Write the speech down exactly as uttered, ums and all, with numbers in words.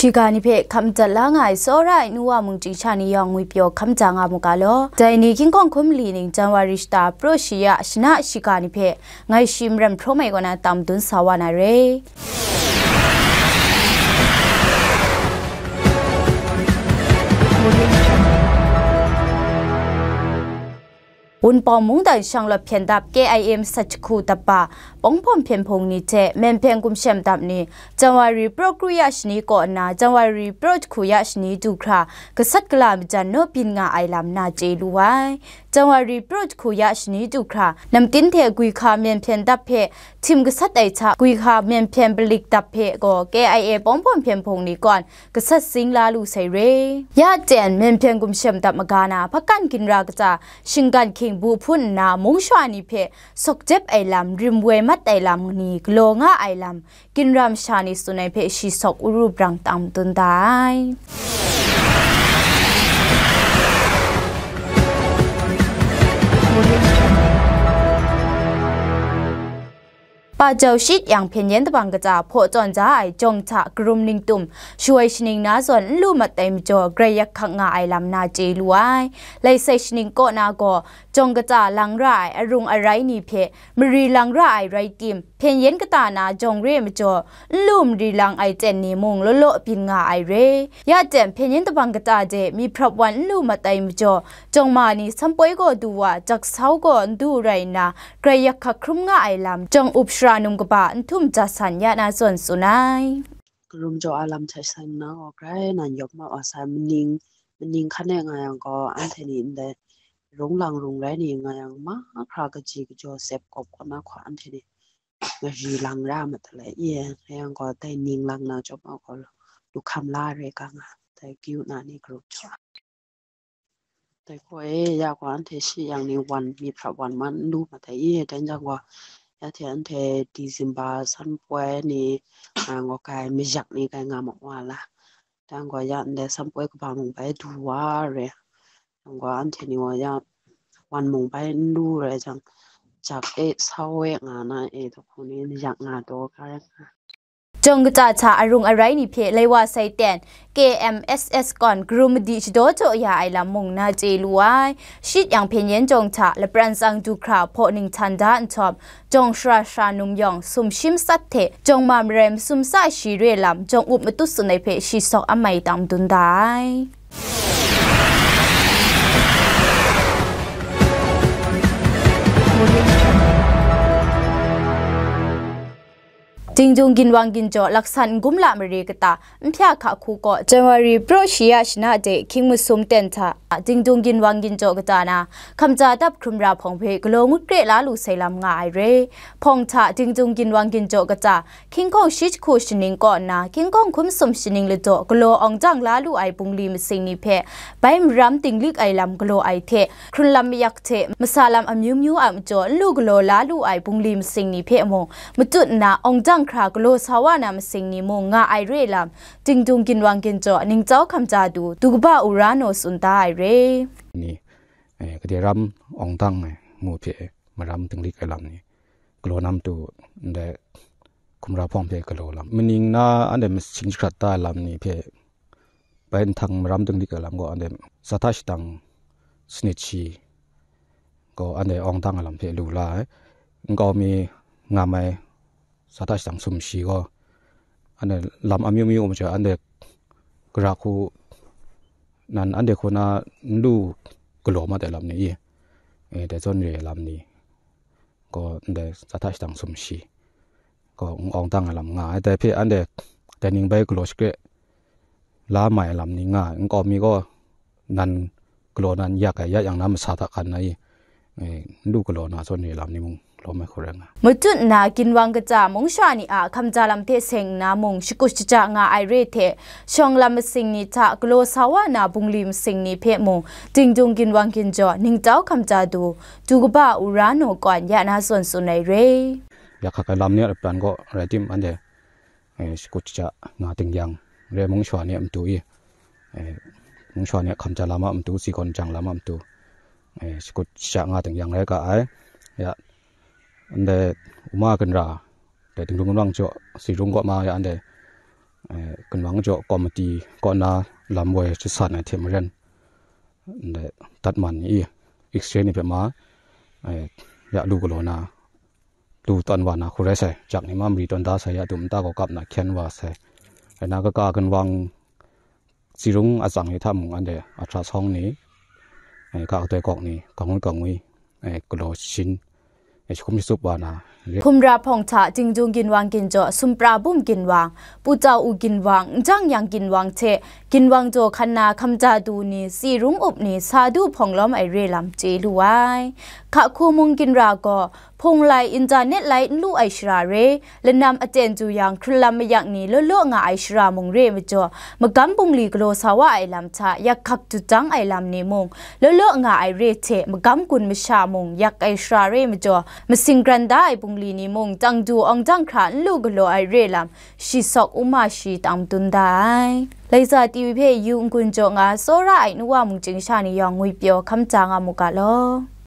Shiga ni hpe hkam dat la nga ai tsawra ai nu wa mung chying sha ni yawng ngwi pyaw hkam ja nga mu ga law. Dai ni hkying hkawng hkum li ning Janwari shata pra shi ya shana shiga ni hpe ngai shi maram hprawm ai kaw na tam dun sa wa na re. Wunpawng mungdan shanglawt hpyen dap K I A masat jahku dap ba, pawng hpawm hpyen hpung ni hte myen hpyen gumshem dap ni, Janwari pra kru ya shani kaw nna Janwari pra jahku ya shani du hkra, gasat gala majan naw byin nga ai lam na chye lu ai. Janwari pra jahku ya shani du hkra, namtin hte gwi hka myen hpyen dap hpe htim gasat ai hta, gwi hka myen hpyen balik dap hpe gaw K I A pawng hpawm hpyen hpung ni kaw gasat sing la lu sai re. Ya jen, myen hpyen gumshem dap maga na, hpakan ginra katsa, shinggan hking bu hpun nna, mung shawa ni hpe sawk jep ai lam, rim woi mat ai lam ni galaw nga ai lam, ginra masha ni tsun ai hpe shi sawk uru brang tam dun da ai. Pajau shit yang hpyen yen dabang kaja hpaw tawn ja ai jawng hta karum ningtum, shawai shaning na zawn n lu mat ai majaw, grai yak hkak nga ai lam na chye lu ai. Laisai shaning kaw na gaw, jawng kaja lang ra ai arung arai ni hpe mari lang ra ai rai tim, hpyen yen kata na jawng re majaw, n lu mari lang ai ten ni mung law law byin nga ai re. Ya jen, hpyen yen dabang kata de myi hprap wan n lu mat ai majaw, jawng ma ni sanpoi gaw du wa, jak sau gaw n du rai nna, grai yak hkak hkrum nga ai lam, jawng up shara num kaba n htum ja san ya na zawn tsun ai. Karum jaw a lam hte san na gaw, grai nan yawp ma wa sai, maning, maning hkan e nga yang gaw, anhte ni ndai rung lang rung rai ni nga yang, mahkra kaji kajaw sep kawp kaw na hkwa anhte ni mari lang ra ma talai i, rai yang gaw, dai ning lang na chyawm a gaw, lu hkam la re ga nga, dai kyu na ni karum jaw a. Dai hku e, ya gaw anhte shi yang ni wan, myi hprap wan man n lu ma dai i, dai jang gaw, ya hte anhte December sanpoi ni, a, ngaw kai mayak ni kai nga ma wa la. Dang gaw ya ndai sanpoi kaba mung bai du wa re. Dang gaw anhte ni gaw ya wan mung bai n lu rai jang, jak e, sau e nga na e, dai hku ni mayak nga taw ga rai nga. Jawng kaja hta arung arai ni hpe lai wa sai ten, K M S S kawn karum madi shadaw jaw ya ai lam mung na chye lu ai. Shit yang hpyen yen jawng hta lapran tsang du hkra hpaw ning htan da nhtawm, jawng shara shara num yawng sumshi matsat hte jawng ma marai masum sa shi re lam, jawng up matut tsun ai hpe shi sawk amai tam dun da ai. Dingjung ginwang ginjaw laksan n-gum la mare kata, n hpya hka hku kaw, January pra shi ya shana de hkying masum ten hta, Dingjung ginwang ginjaw kata na, hkamja dap hkrum ra hpawng hpe galaw ngut kre la lu sai lam nga ai re. Hpawng hta Dingjung ginwang ginjaw kata, hkying hkawng shi jahku shaning kaw nna, hkying hkawng hkum sum shaning ladaw galaw awng dang la lu ai bungli masing ni hpe, bai maram dinglik ai lam galaw ai hte, hkrun lam mayak hte masa lam amyu myu a majaw n lu galaw la lu ai bungli masing ni hpe mung, matut nna awng dang hkra galaw sa wa na masing ni mung nga ai re lam, Dingjung ginwang ginjaw ningchyau hkamja du, du kaba u ra naw tsun da ai re. Ni, eh, gade ram awng dang ai ngu hpe maram dinglik ai lam ni galaw na matu, ndai hkumra hpawng hpe galaw lam, maning na anhte masing jahkrat da ai lam ni hpe bai nhtang maram dinglik ai lam gaw, anhte sa hta shadang sanit shi gaw, anhte awng dang ai lam hpe lu la ai. Nkau mi ngam ai sa hta shadang sumshi gaw, anhte lam amyu myu majaw, anhte gara hku nan, anhte hku na n lu galaw mat ai lam ni i, e, dai zawn re ai lam ni gaw, ndai sa hta shadang sumshi gaw, n awng dang ai lam nga ai. Dai hpe anhte dai ning bai galaw shakre la mai ai lam ni nga ai. Nkau mi gaw nan galaw nan yak ai, ya yang na masa hta hkan na i, e, n lu galaw na zawn re ai lam ni mung lawm ai hku rai nga ai. Matut nna ginwang kata mung shawa ni a hkamja lam hte seng nna mung shakut shaja nga ai re hte, shawng lam masing ni hta galaw sa wa na bungli masing ni hpe mung, Dingjung ginwang ginjaw ningchyau hkamja du, du kaba u ra naw kawn ya na zawn tsun ai re. Ya hkak ai lam ni a lapran gaw rai tim, anhte, eh, shakut shaja nga ting yang, re mung shawa ni a matu i, eh, mung shawa ni a hkamja lam a matu, si gawn jang lam a matu, eh, shakut shaja nga ting yang rai ga ai. Ya, ndai uma ginra, dai Dingjung ginwang jaw, si rung gaw ma ya, ndai eh, ginwang jaw komiti kaw na lam woi shasan ai hte maren, ndai datman ni i, X-ray ni hpe ma, eh, ya lu galaw na, lu tawn wa na hku rai sai, jak ni ma mari tawn da sai, ya dum nta gaw kap na hkyen wa sai. Rai na kaka ginwang tsirung atsang ni hta mung anhte ultrasound ni, eh, ka kadai kawk ni, kangwi kangwi, eh, galaw shin, eh, jahkum jatsup wa na, re. Hkumra hpawng hta Tingdung ginwang ginjaw, Sumpra bum ginwang, Pu Tau U ginwang, Njang Yang ginwang hte ginwang jaw hkan na hkamja du ni, tsirung up ni, sa du hpawng lawm ai re lam chye lu ai. Hkahku mung ginra gaw, hpung lai, internet lai n lu ai shara re, lanam aten du yang, hkrun lam mayak ni law law nga ai shara mung re majaw, magam bungli galaw sa wa ai lam hta, yak hkak dut dang ai lam ni mung, law law nga ai re hte, magam gun masha mung, yak ai shara re majaw, masing gran da ai bungli ni mung, tang du awng dang hkra n lu galaw ai re lam, shi sawk u ma shi tang madun da ai. Laisa T V hpe yu n-gun jaw nga, tsawra ai nu wa mung chying sha ni yawng ngwipyaw hkam ja nga mu ga law.